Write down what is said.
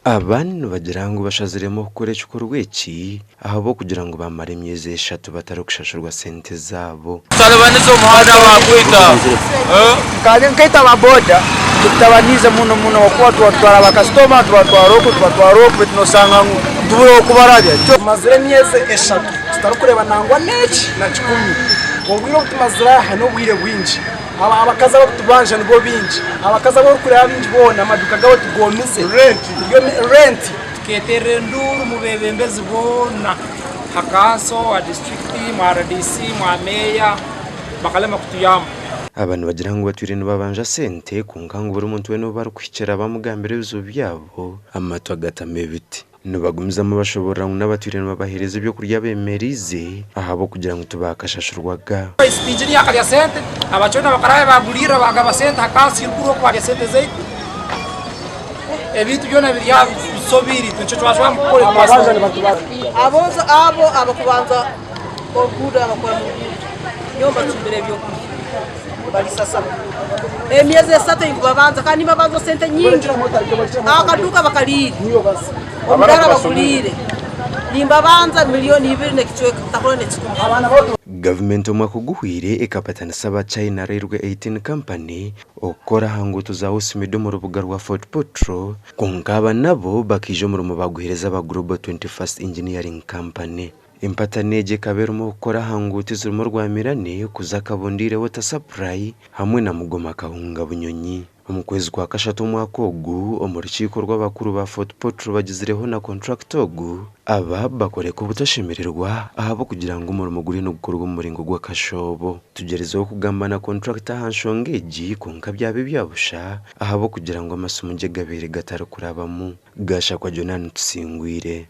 Aba nibagira ngu bashaziremu okukora ekikorwa eki ahabw'okugira ngu baamara emyezi eshatu batarikushashurwa sente zaabo. Tutalibaniza omuhanda bakwita. Nkaitwe aba boda nitutabaniize muno muno ahakuba tubatwara bakasitoma tubatwara oku tubatwara oku beitu noshanga ngu nitubura ow'okubarabya. Tumazire emyezi eshatu tutarikureeba nangwa n'eki na kikumi. Obwire obu tumazire aha n'obwire bwingi. Abakazi abarikutubanja nibo baingi. Abakazi abu orikureeba baingi boona amaduuka gaabo tugoomize. Renti. Tukeeterera enduuru omu beebembezi boona, aha kanso, aha disiturikiti, mwa RDC, mwa meeya, bakarema kutuyamba. Aba nibagira ngu batwire nibabanja sente kwonka ngu buri muntu weena ou barikuhikira bamugambira ebizibu byabo, amatu agatama ebiti. Nibagumizamu bashoboorora ngu n'abatwire nibabaheereza eby'okurya beemereize ahabw'okugira ngu tibaakashashurwaga. Engineer akarya sente, abacwena bakaraabe baaguriirira baagaba sente aha kanso iruguru oku baarya sente zaitu. Ebintu byona biri aha bisobiire itwe nikyo twacwamu kukora Aboojo abo abakubanza oruguudo abakora mu ruguudo nyowe mbacumbira ebyokurya mbalisasaba emyezi esatu ei nkubabanza kandi nimbabanza sente nyingi akaduuka bakaliire omudaara baguliire nimbabanza milioni ibiri n'ekicweka ntakora n'ekikumi. Gavumenti omwaka oguhweire ekapatanisa aba China Railway 18 Company okukora aha nguuto za Usmid omu rubuga rwa Fort Portal kwonka aba nabo bakaija omurimo baguheereza aba Global 21st Engineering Company. Empatano egi ekaba erimu okukora aha nguuto ezirimu Rwamirani kuza Kabundiire Water Supply hamwe na Mugoma Kahunga Bunyonyi. Omu kwezi kwa kashatu omwaka ogu, omu rukiiko rw'abakuru ba Fort Portal bagizireho na kontrakita ogu, aba bakoreka obutashemererwa ahabw'okugira ngu omurimo guriyo nigukorwa omu muringo gw'akashoobo. Tugyerizeho kugamba na kontrakita aha nshonga egi kwonka byaba ebya busha ahabw'okugira ngu amasimu gye gabaire gatarikurabamu. Gashakwa Jonah Tusingwire.